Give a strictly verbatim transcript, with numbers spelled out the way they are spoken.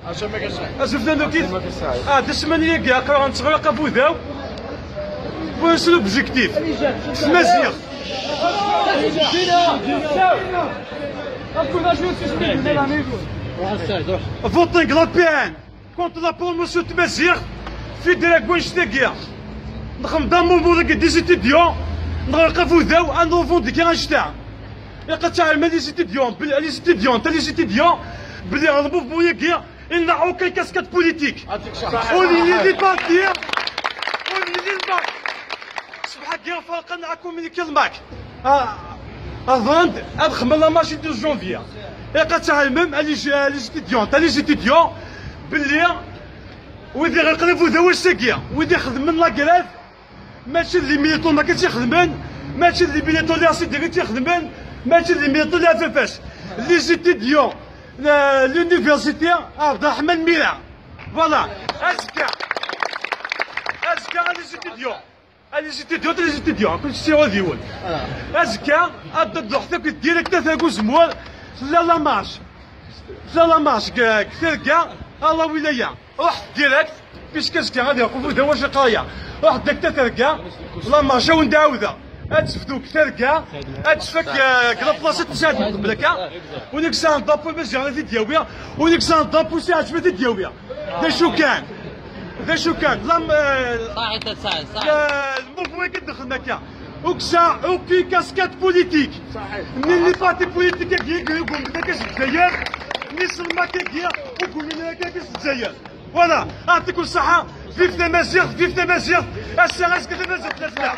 Azul fell-am, ah, d ssmana-agi aql-aɣ nettɣlaq abudaw. Pour un seul objectif, s tmaziɣt. Voting la P N contre la promotion de tmaziɣt. Fi direct wannect-agi nxeddem d amumur-agi des étudiants, neɣleq abudaw, ad nrevendiquer annect-a. Ilaq ad tɛelmem les étudiants, les étudiants, les étudiants, belli le mouvement-agi, il n'a aucune casquette politique. Ur yelli d parti, ur yelli d parti. Ṣṣbeḥ-agi ferqen akumyuni n Mac. Rḍan-d ad xedmen la marche du deux janvier. Ilaq ad tɛelmem, les, les étudiants, les étudiants, belli wid iɣelqen abudaw ass-agi, wid ixedmen la grève, mačči d les militants n Mac i tt-ixedmen, mačči d les militants n l'R C D i tt-ixedmen, mačči d les militants n la F F S. Les étudiants, euh, l'université Abderrahmane Mira. Voilà. Azekka. Azekka, les étudiants. Les étudiants, les étudiants, kullec s yiwen. Azekka, ad d-ruḥet akk direct At At Uzemmur, tella la marche. Tella la marche deg, deg Terga, à la wilaya. Ruḥet direct, puisque azekka ad iqfu d awac iqaya. Ruḥet deg Terga, la marche ad wen-d-ɛawdeɣ. Ad tebdu deg Terga, ad tfak, eh, deg la place n Saɛd Mqebel akka. Win i yesɛan drapeau Maziɣ ad t-id-yawi, win i yesɛan drapeau Saɛd ad t-id-yawi. D acu kan, d acu kan, la, eh, صح، انت صح، صح. Le mouvement i d-nexdem akka. Ur yesɛi aucune casquette politique. Ni les partis politiques-agi i yugmen akka seg Lezzayer, ni s le Mac-agi i yugmen akka seg Lezzayer. Voilà, yeɛṭikum ṣṣeḥḥa, vive tamaziɣt, vive tamaziɣt, ass-a azekka tamaziɣt la tella.